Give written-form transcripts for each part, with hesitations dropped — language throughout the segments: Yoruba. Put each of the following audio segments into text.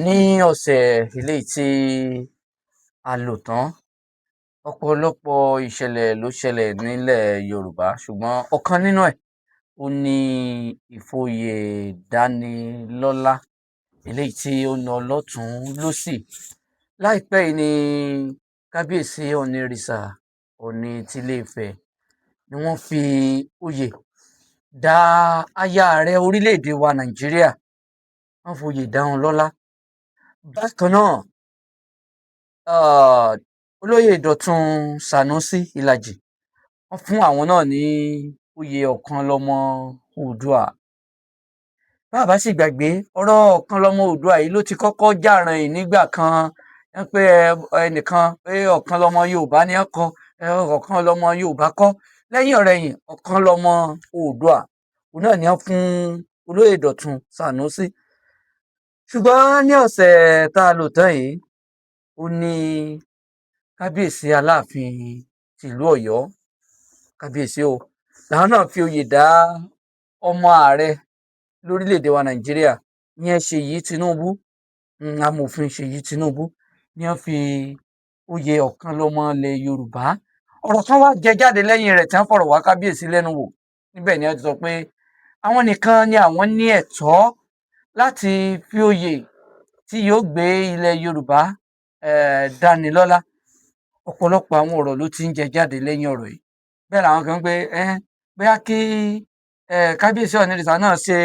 Ní ọ̀sẹ̀ eléyìí tí a lò tán, ọ̀pọ̀lọpọ̀ ìṣẹ̀lẹ̀ ló ṣẹlẹ̀ nílẹ̀ Yorùbá, ṣùgbọ́n ọ̀kan nínú ẹ̀ òhun ni ìfoyè-dánilọ́lá eléyìí tí ó ń lọ lọ́tùn-ún lósì. Láìpẹ́ yìí ni Kábíyèsí Ọọ̀nirìṣà Ọọ̀ni tilé-Ifẹ̀ ni wọ́n fi oyè dá aya ààrẹ orílẹ̀-èdè wa Nàìjíríà, wọ́n foyè dá wọn lọ́lá. Bákan náà, Olóyè Dọ̀tun Sànúsí Ìlàjì, wọ́n fún àwọn náà ní oyè Ọ̀kanlọ́mọ Oòduà. Bá a bá sì gbàgbé, ọ̀rọ̀ Ọ̀kanlọ́mọ Oòduà yìí ló ti kọ́kọ́ jà rànyìn nígbà kan pé ẹnìkan pé Ọ̀kanlọ́mọ Yorùbá ni wọ́n kọ, Ọ̀kanlọ́mọ Yorùbá kọ́. Lẹ́yìn ọ̀rẹyìn, Ọ̀kanlọ́mọ Oòduà òun náà ni wọ́n fún Olóyè Dọ̀tun Sànúsí. Ṣùgbọ́n ní ọ̀sẹ̀ tá a lò tán yìí, ó ní Kábíyèsí Aláàfin tìlú Ọ̀yọ́, kábíyèsí o, làwọn náà fi oyè dá ọmọ ààrẹ lórílẹ̀-èdè wa Nàìjíríà, ìyẹn Ṣèyí Tinubu, amòfin Ṣèyí Tinubu ni wọ́n fi oyè Ọ̀kanlọ́mọ ilẹ̀ Yorùbá. Ọ̀rọ̀ kan wá jẹ jáde lẹ́yìn rẹ̀ tí wọ́n fọ̀rọ̀ wá kábíyèsí lẹ́nu wò. Níbẹ̀ ni wọ́n ti sọ pé àwọn nìkan ni àwọn ní ẹ̀tọ́ láti fi oyè tí yóò gbé ilẹ̀ Yorùbá dáni lọ́lá. Ọ̀pọ̀lọpọ̀ àwọn ọ̀rọ̀ ló ti ń jẹ jáde lẹ́yìn ọ̀rọ̀ yìí. Bẹ́ẹ̀ làwọn kan ń pé bóyá kí Kábíyèsí Ọọ̀nirìṣà náà ṣe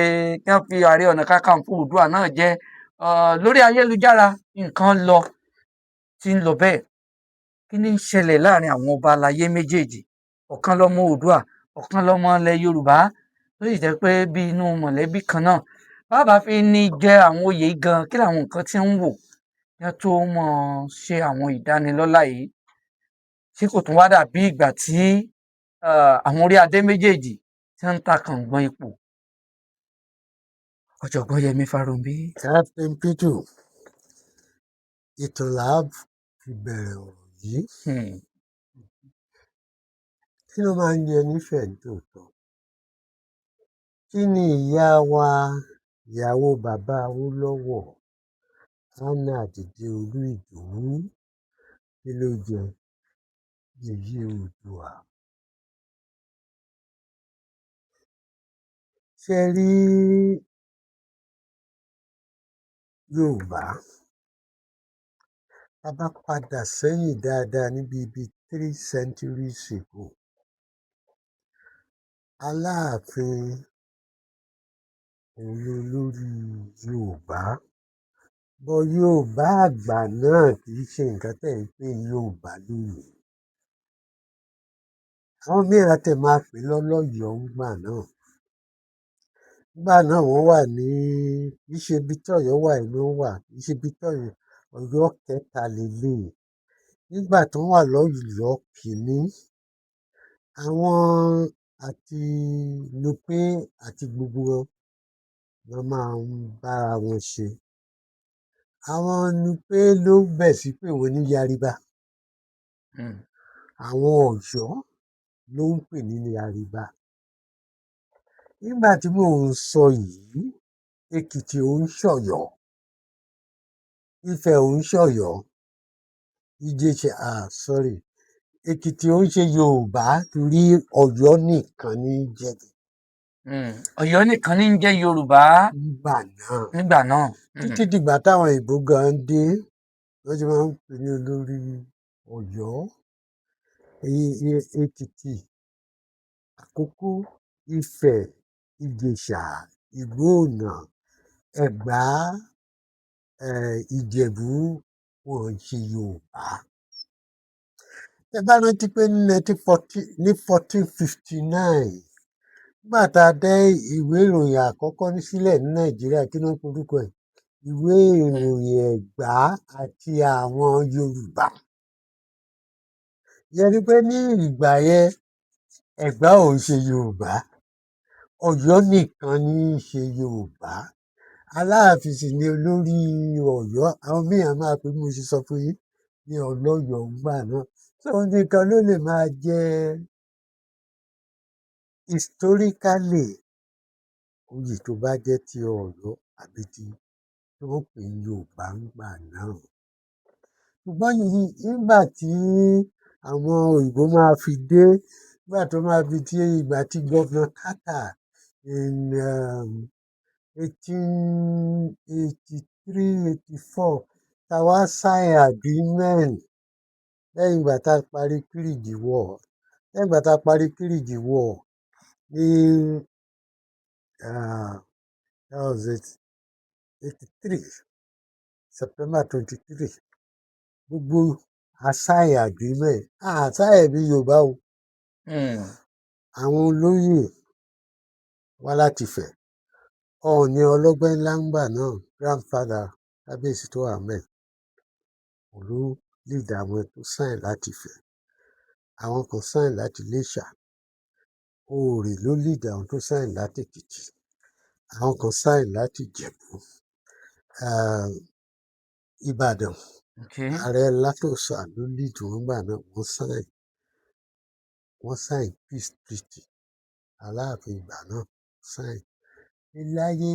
kí wọ́n fi Ààrẹ Ọ̀nà Kakanfò Oòduà náà jẹ. Lórí ayélujára nǹkan lọ tí ń lọ bẹ́ẹ̀. Kí ní ń ṣẹlẹ̀ láàrin àwọn ọba aláyé méjèèjì? Ọ̀kanlọ́mọ Oòduà, Ọ̀kanlọ́mọ ilẹ̀ Yorùbá, tó sì jẹ́ pé bí inú mọ̀lẹ́bí kan náà. Bá bá fi ní jẹ àwọn oyè yìí gan, kí làwọn nǹkan tí ń wò kí wọ́n tó máa ṣe àwọn ìdánilọ́lá yìí? Ṣé kò tún wá dàbí ìgbà tí àwọn orí adé méjèèjì tí wọ́n ń ta kàngbọ̀n ipò? Ọ̀jọ̀gbọ́n Yẹmí Fárónbí. Captain Pitu, ìtàn là á fi bẹ̀rẹ̀ ọ̀rọ̀ yìí. Kí ló máa ń jẹ nífẹ̀ẹ́ nítòótọ́? Kí ni ìyá wa, ìyàwó bàbá Awólọ́wọ̀, Hannah Dìde-Olú Ìdòwú, kí ló jẹ? Yèyé Oòduà. Ṣé ẹ rí Yorùbá? Tá a bá padà sẹ́yìn dáadáa níbi bíi 3 centuries ago, Aláàfin òun lolórí Yorùbá. But Yorùbá àgbà náà kì í ṣe nǹkan tẹ́ ẹ̀ ń pè ní Yorùbá lónìí. Àwọn míì á tiẹ̀ máa pè é lọ́lọ́yọ̀ọ́ ńgbà náà. Nígbà náà wọ́n wà ní, kì í ṣe ibi tí Ọ̀yọ́ wà yìí ló wà, kì í ṣe ibi tí Ọ̀yọ́, Ọ̀yọ́ kẹta leléyìí. Nígbà tó wà lọ́yọ̀ọ́ kìíní, àwọn àti Nupé àti gbogbo wọn wọ́n máa ń bára wọn ṣe. Àwọn Nupé ló bẹ̀ sí pè wọ́n ní Yariba. Àwọn Ọ̀yọ́ ló ń pè ní Yariba. Nígbà tí mò ń sọ yìí, Èkìtì ò ń ṣọ̀yọ́, Ifẹ̀ ò ń ṣọ̀yọ́, Ìjẹ̀ṣà, sorry, Èkìtì ò ń ṣe Yorùbá torí Ọ̀yọ́ nìkan ní í jẹ́ bẹ́ẹ̀. Ọ̀yọ́ nìkan ní ń jẹ́ Yorùbá nígbà náà. Nígbà náà. Títí dìgbà táwọn òyìnbó gan dé, wọ́n ti máa ń pè ní olórí Ọ̀yọ́, Èkìtì, Àkókó, Ifẹ̀, Ìjẹ̀ṣà, Ìgbóònà, Ẹ̀gbá, Ìjẹ̀bú, wọn ò ṣe Yorùbá. Tẹ́ bá rántí pé ní 1914, ní 1459, nígbà tá a dá ìwé ìròyìn àkọ́kọ́ sílẹ̀ ní Nàìjíríà, kí ló ń porúkọ ẹ̀? Ìwé ìròyìn Ẹ̀gbá àti àwọn Yorùbá. Ìyẹn ni pé ní ìgbà yẹn, Ẹ̀gbá ò ń ṣe Yorùbá, Ọ̀yọ́ nìkan ní í ṣe Yorùbá. Aláàfin sì ni olórí Ọ̀yọ́. Àwọn míì á máa pè, bí mo ṣe sọ fún yín, ní Ọlọ́yọ̀ọ́ ńgbà náà. So òun nìkan ló lè máa jẹ́ historically oyè tó bá jẹ́ ti Ọ̀yọ́ àbí ti tí wọ́n pè ní Yorùbá ńgbà náà. Ṣùgbọ́n yìí, nígbà tí àwọn òyìnbó máa fi dé, nígbà tó máa fi dé, ìgbà tí Governor Carter in 1883, 84, tá a wá sign agreement lẹ́yìn ìgbà tá a parí Kiriji War, lẹ́yìn ìgbà tá a parí Kiriji War ní that was it, 83, September 23, gbogbo a sign agreement, a sign bí Yorùbá o. Àwọn olóyè wá láti Ifẹ̀, Ọọ̀ni Ọlọ́gbẹ́ ńlá ńgbà náà, grandfather kábíyèsí tó wà ńbẹ̀, òun ló lead àwọn tó sign láti Ifẹ̀. Àwọn kan sign láti Iléṣà. Oòrè ló lead àwọn tó sign láti Èkìtì. Àwọn kan sign láti Ìjẹ̀bú, Ìbàdàn. Ààrẹ Látòsà ló lead wọn nígbà náà. Wọ́n sign peace treaty. Aláàfin ìgbà náà sign pé láyé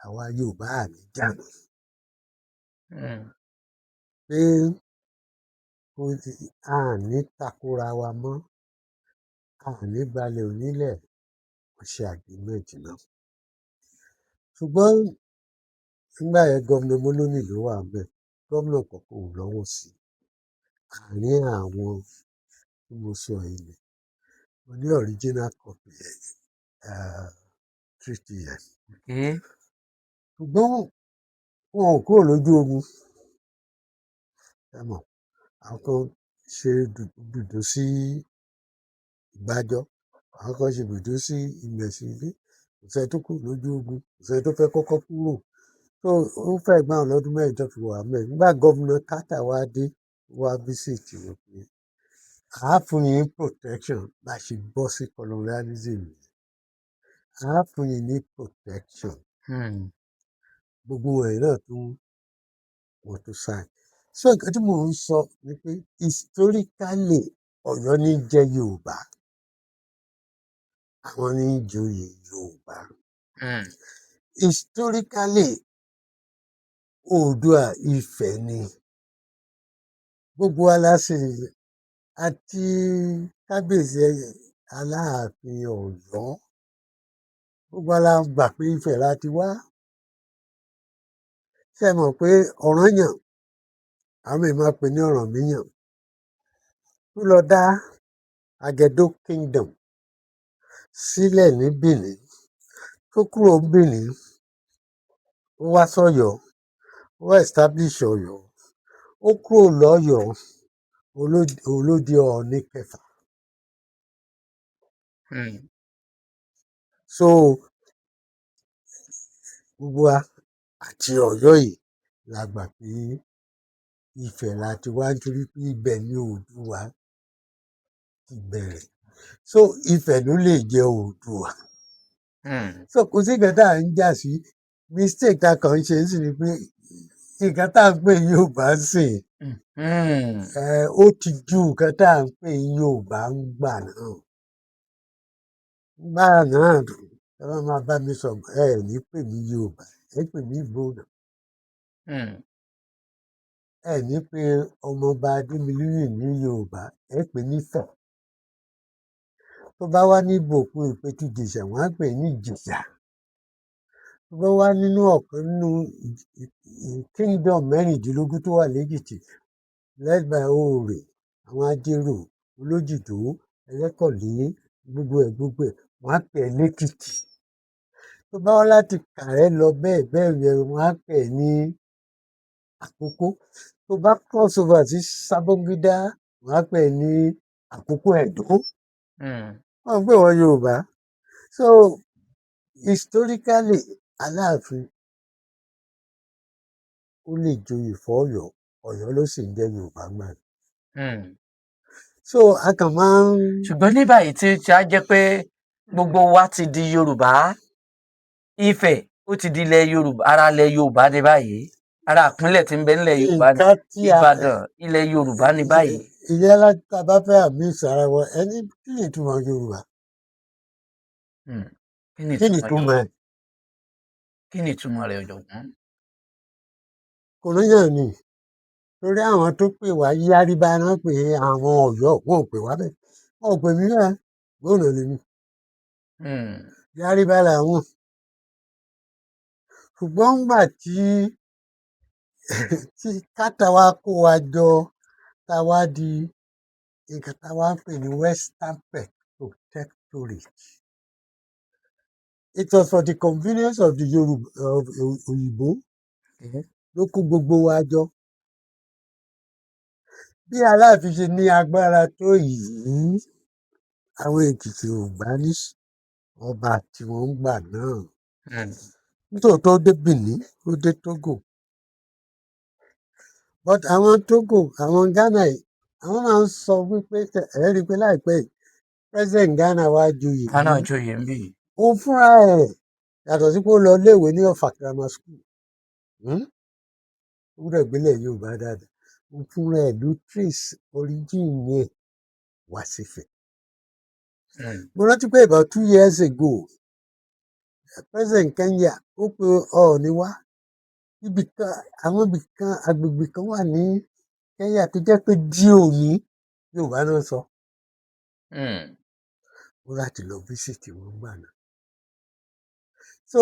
àwa Yorùbá, à ní jà mọ́, pé a ní takora wa mọ́, a ní gbalẹ̀ onílẹ̀. Wọ́n ṣe agreement náà, ṣùgbọ́n nígbà yẹn, Governor Moloney ló wà ńbẹ̀. Gómìnà kankan ò lọ́wọ́ sí i. Àárín àwọn tí mo sọ yìí ni mo ní original copy treaty yẹn. Ṣùgbọ́n wọn ò kúrò lójú ogun. Ẹ mọ̀, àwọn kan ṣe ibùdó sí Ìgbàjọ, àwọn kan ṣe ibùdó sí Ìmẹ̀sí Ilé. Kò sẹ́ni tó kúrò lójú ogun, kò sẹ́ni tó fẹ́ kọ́kọ́ kúrò tó. Ó fẹ́ gbà wọn lọ́dún 4 tó fi wà ńbẹ̀. Nígbà Governor Carter wá dé, ó wá visit wọn pé àá fún yín protection. Bá a ṣe bọ́ sí colonialism nìyẹn. Àá fún yín ní protection. Gbogbo ẹ̀ náà tún wọ́n tún sign. So nǹkan tí mò ń sọ ni pé historically, Ọ̀yọ́ ní jẹ́ Yorùbá, àwọn ní í joyè Yorùbá. Historically, Oòduà Ifẹ̀ ni. Gbogbo wa la sì àti kábíyèsí Aláàfin Ọ̀yọ́, gbogbo wa la gbà pé Ifẹ̀ la ti wá. Ṣé ẹ mọ̀ pé Ọ̀rànyàn, àwọn míì máa pè ní Ọ̀rànmíyàn, tó lọ dá Àgẹ̀dó Kingdom sílẹ̀ ní Benin, tó kúrò ní Benin, ó wá sọ́yọ̀ọ́, ó wá establish Ọ̀yọ́, ó kúrò lọ́yọ̀ọ́, òun ló di Ọọ̀ni kẹfà. So gbogbo wa àti Ọ̀yọ́ yìí la gbà pé Ifẹ̀ la ti wá, nítorí pé ibẹ̀ ni Oòduà ti bẹ̀rẹ̀. So Ifẹ̀ ló lè jẹ́ Oòduà. So kò sí nǹkan tá à ń jà sí. Mistake tá a kàn ń ṣe sí ni pé nǹkan tá à ń pè ní Yorùbá sìn, ó ti ju nǹkan tá à ń pè ní Yorùbá ń gbà náà. Gbà náà, ẹ bá máa bá mi sọ̀rọ̀, ẹ ẹ̀ ní pè mí Yorùbá, ẹ pè mí Ìgbò náà. Ẹ ní pé Ọmọọba Adémilúyì ní Yorùbá, ẹ pè ní Ifẹ̀. Tó bá wá ní Ìbòkun Ìpẹ̀tù Ìjẹ̀ṣà, wọ́n á pè ní Ìjẹ̀ṣà. Tó bá wá nínú ọ̀kan nínú kingdom 16 tó wà lẹ́kìtì, led by Oòrè, àwọn Ajérò, Olójìdó, Ẹlẹ́kọ̀lé, gbogbo ẹ̀, wọ́n á pè é lẹ́kìtì. Tó bá wá láti Kàrẹ́ lọ bẹ́ẹ̀ bẹ́ẹ̀ yẹn, wọ́n á pè é ní Àkókó. Tó bá cross over sí Sábóngídá, wọ́n á pè é ní Àkókó Ẹ̀dó. Wọ́n ń pè wọ́n Yorùbá. So historically, Aláàfin ó lè joyè fọ́yọ̀ọ́, Ọ̀yọ́ ló sì ń jẹ́ Yorùbá ńgbà náà. So a kàn máa ń Ṣùgbọ́n ní báyìí tí á jẹ́ pé gbogbo wa ti di Yorùbá, Ifẹ̀ ó ti di ilẹ̀ Yorùbá, ara ilẹ̀ Yorùbá ní báyìí, ara ìpínlẹ̀ tí ń bẹ nílẹ̀ Yorùbá ní Nǹkan tí a Ìbàdàn, ilẹ̀ Yorùbá ní báyìí. Ìyẹn tá a bá fẹ́ amuse ara wa, ẹni kí ni ìtumọ̀ Yorùbá? Kí ni Kí ni ìtumọ̀ ìtumọ̀ Yorùbá? ẹ̀? Kí ni ìtumọ̀ rẹ̀, ọ̀jọ̀gbọ́n? Colonial ni, torí àwọn tó pè wá Yáríbá náà pé àwọn Ọ̀yọ́, wọn ò pè wá bẹ́ẹ̀, wọn ò pè mí bẹ́ẹ̀, gbóná lèmi. Yáríbá làwọn. Ṣùgbọ́n ńgbà tí Carter wá kó wa jọ, tá a wá di nǹkan tá a wá ń pè ní Western Protectorate. It was for the convenience of the Yorùbá, of òyìnbó ló kó gbogbo wa jọ. Bí Aláàfin ṣe ní agbára tó yìí, àwọn Èkìtì ò gbà ní ọba tí wọ́n ń gbà náà. Nítòótọ́, ó dé Benin, ó dé Togo, but àwọn Togo, àwọn Ghana yìí, àwọn máa ń sọ wípé ẹ rí i pé láìpẹ́ yìí, President Ghana wá joyè Ghana ní joyè ń bì. Òun fúnra ẹ̀, yàtọ̀ sí pé ó lọ iléèwé ní Ọ̀fà Grammar School, Ó gbọ́dọ̀ gbélé Yorùbá dáadáa. Òun fúnra ẹ̀ ló trace origin yẹn wá sífẹ̀. Mo rántí pé about 2 years ago, President Kenya ó pe Ọọ̀ni wá. Ibì kan, àwọn ibì kan, agbègbè kan wà ní Kenya tó jẹ́ pé di òní, Yorùbá náà sọ. Ó láti lọ visit wọn gbà náà. So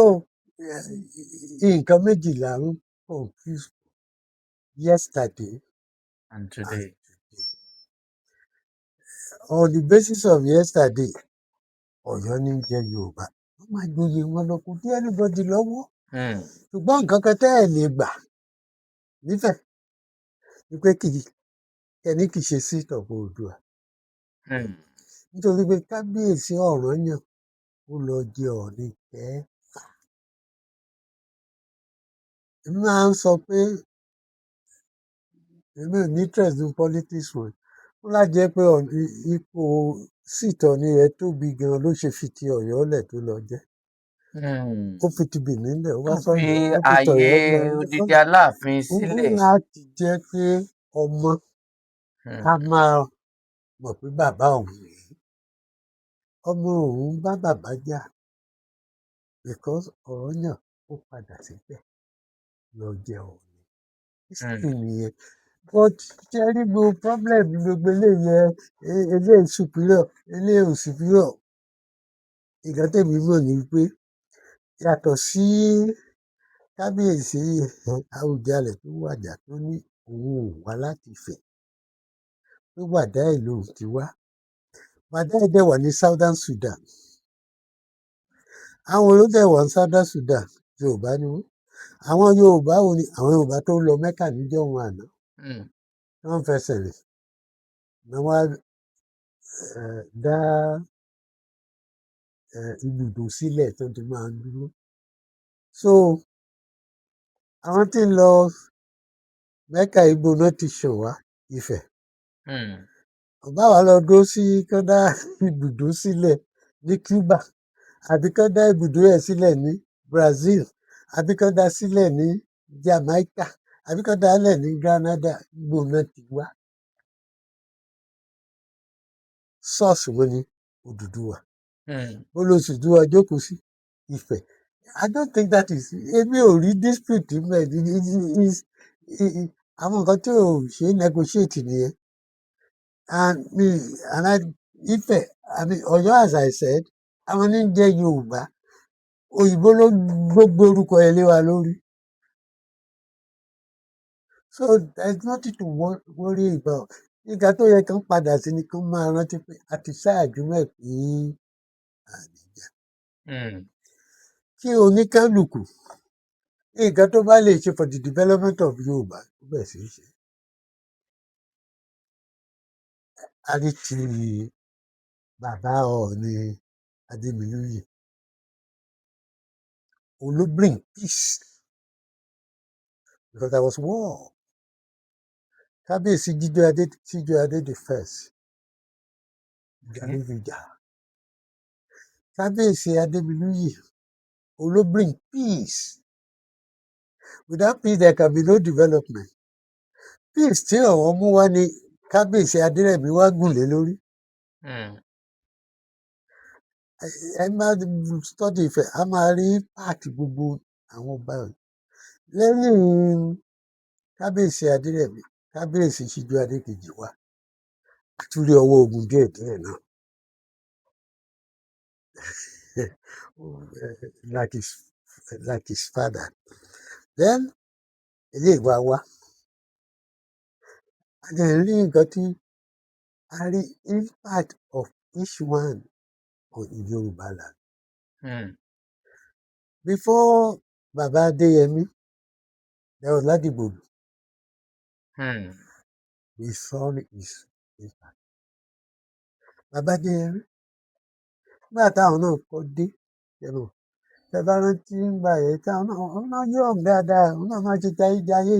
nǹkan méjì là ń confuse: yesterday and today. And today. On the basis of yesterday, Ọ̀yọ́ ní jẹ́ Yorùbá, wọ́n máa joyè wọn lọ, kò dí anybody lọ́wọ́. Ṣùgbọ́n nǹkan kan tẹ́ ẹ̀ lè gbà nífẹ̀ẹ́ ni pé kì í kẹ́ni kì í ṣe seat of Oòduà, nítorí pé Kábíyèsí Ọ̀rànyàn ó lọ jẹ Ọọ̀ni kẹfà. Èmi máa ń sọ pé èmi ò ní interest in politics wọn. Ó láti jẹ́ pé ipò seat Ọọ̀ni rẹ̀ tóbi gan ló ṣe fi ti Ọ̀yọ́ lẹ̀ tó lọ jẹ́. Ó fi ti Benin lẹ̀, ó wá Tó fi sọ́yọ́, ó fi ààyè tọ̀yọ́ lẹ̀. Odidi Aláàfin Ó sílẹ̀. láti jẹ́ pé ọmọ á máa mọ̀ pé bàbá òun rèé. Ọmọ òun bá bàbá jà because Ọ̀rànyàn ó padà síbẹ̀ lọ jẹ Ọọ̀ni. History nìyẹn. But ṣe rí gbogbo problem gbogbo eléyìí yẹn, eléyìí superior, eléyìí ò superior. Nǹkan tèmi mọ̀ ni pé yàtọ̀ sí Kábíyèsí Àwùjalẹ̀ tó wàjà, tó ní òun ò wá láti Ifẹ̀, pé Wàdáì lòun ti wá. Wàdáì dẹ̀ wà ní Southern Sudan. Àwọn ló dẹ̀ wà ní Southern Sudan? Yorùbá ni wọ́n. Àwọn Yorùbá wo ni? Àwọn Yorùbá tó lọ Mẹ́kà níjọ́ wọn àná, tí wọ́n fẹsẹ̀ rìn ni wọ́n á dá ibùdó sílẹ̀ tó ti máa ń dúró. So àwọn tí ń lọ Mẹ́kà, ibo náà ti ṣàn wá? Ifẹ̀. Ọba wa lọ dúró sí, kán dá ibùdó sílẹ̀ ní Cuba, àbí kán dá ibùdó ẹ̀ sílẹ̀ ní Brazil, àbí kán dá sílẹ̀ ní Jamaica, àbí kán dá lẹ̀ ní Granada, ibo náà ti wá? Source wọn ni Odùduwà. Bó ló sì dúwà jókòó sí? Ifẹ̀. I don't think that is, èmi ò rí dispute mbẹ. Àwọn nǹkan tí ò ṣe é negotiate nìyẹn. And me and I, Ifẹ̀, I mean Ọ̀yọ́, as I said, àwọn ní ń jẹ́ Yorùbá. Òyìnbó ló gbogbo orúkọ ẹ lé wa lórí, so there is nothing to worry about. Nǹkan tó yẹ kán padà sí ni kán máa rántí pé a ti sign agreement pé àníjà. Kí oníkálukú, nǹkan tó bá lè ṣe for the development of Yorùbá, ó bẹ̀rẹ̀ sí í ṣe. A rí ti bàbá Ọọ̀ni Adémilóyè, òun ló bring peace because there was war. Kábíyèsí Jíjọ́adé, Síjọ́adé the first, ìjà ló fi jà. Kábíyèsí Adémilóyè, òun ló bring peace. Without peace, there can be no development. Peace tí ọ̀wọ́n mú wá ní Kábíyèsí Adérẹ̀mí wá gùn lé lórí. Ẹ má study Ifẹ̀, a máa rí páàkì gbogbo àwọn ọba yìí lẹ́yìn. Kábíyèsí Adérẹ̀mí, Kábíyèsí Síjúadé kejì wá, a tún rí ọwọ́ ogun díẹ̀ díẹ̀ náà, like his father. Then eléyìí wá wá, a dẹ̀ rí nǹkan tí a rí, impact of each one on Yorùbá land. Before Baba Adéyẹmí, there was Ladigbolu. We saw his impact. Baba Adéyẹmí, nígbà táwọn náà kọ́ dé, ẹ̀rọ tẹ bá rántí ńgbà yẹn, táwọn náà, òun náà yọ̀ dáadáa, òun náà máa ṣe jayéjayé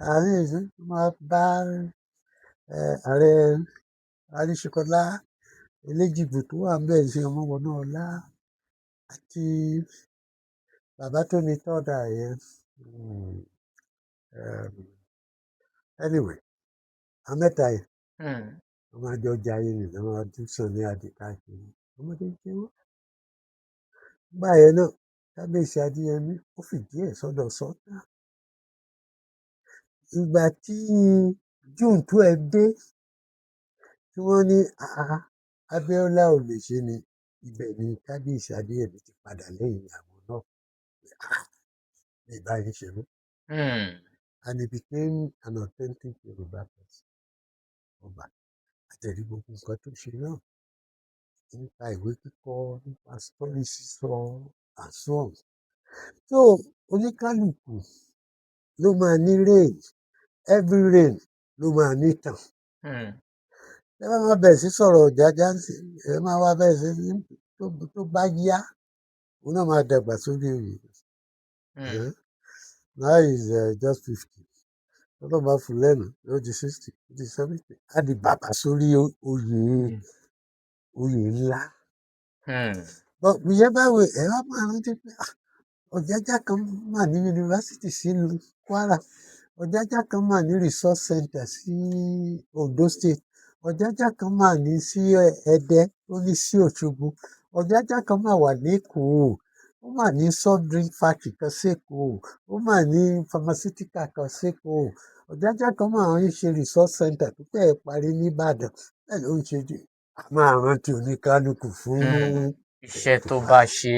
àárín ìlú, máa bá ààrẹ Aríṣekọlá Eléjìgbò tó wà ńbẹ̀ ṣe ọmọ wọnú ọlá, àti bàbá tó ní tọ́dà yẹn. Anyway, àwọn mẹ́ta yẹn, wọ́n máa jọ jayé nìyẹn, wọ́n máa tún sàn ní adé káàkiri, ọmọdé ń ṣe wọ́n. Nígbà yẹn náà, Kábíyèsí Adéyẹmí, ó fìdí ẹ̀ sọ́dọ̀ sọ́tà. Ìgbà tí June 12 dé, tí wọ́n ní àá Abíọ́lá ò lè ṣe ni, ibẹ̀ ni Kábíyèsí Adéyẹmí ti padà lẹ́yìn àwọn náà pé, "Ah, mi ì bá yín ṣe mọ́." And he became an authentic Yorùbá person, ọba àtẹ̀rí gbogbo nǹkan tó ṣe náà nípa ìwé kíkọ, nípa story sísọ and so on. So oníkálukú ló máa ní reign, every reign ló máa ní ìtàn. Ẹ bá máa bẹ̀rẹ̀ sí sọ̀rọ̀ Ọ̀jájá ńsìn, ẹ máa wá bẹ̀rẹ̀ sí ní tó bá yá, òun náà máa dàgbà sórí oyè. Now he is just 50. Tọ́lọ́run bá fún un lẹ́nu, ó di 60, ó di 70, á di bàbá sórí oyè, oyè ńlá. But whichever way, ẹ wá máa rántí pé, ah, Ọ̀jájá kan mà ní yunifásítì sílùú Kwara, Ọ̀jájá kan mà ní resource center sí Ondo State, Ọ̀jájá kan mà ní sí Ẹdẹ, ó ní sí Òṣogbo, Ọ̀jájá kan mà wà lÉkòó, ó mà ní soft drink factory kan sékòó, ó mà ní pharmaceutical kan sékòó, Ọ̀jájá kan mà ń ṣe resource center tó fẹ́ẹ̀ parí nìbàdàn, bẹ́ẹ̀ ló ń ṣe. A máa rántí oníkálukú fún Iṣẹ́ tó bá ṣe.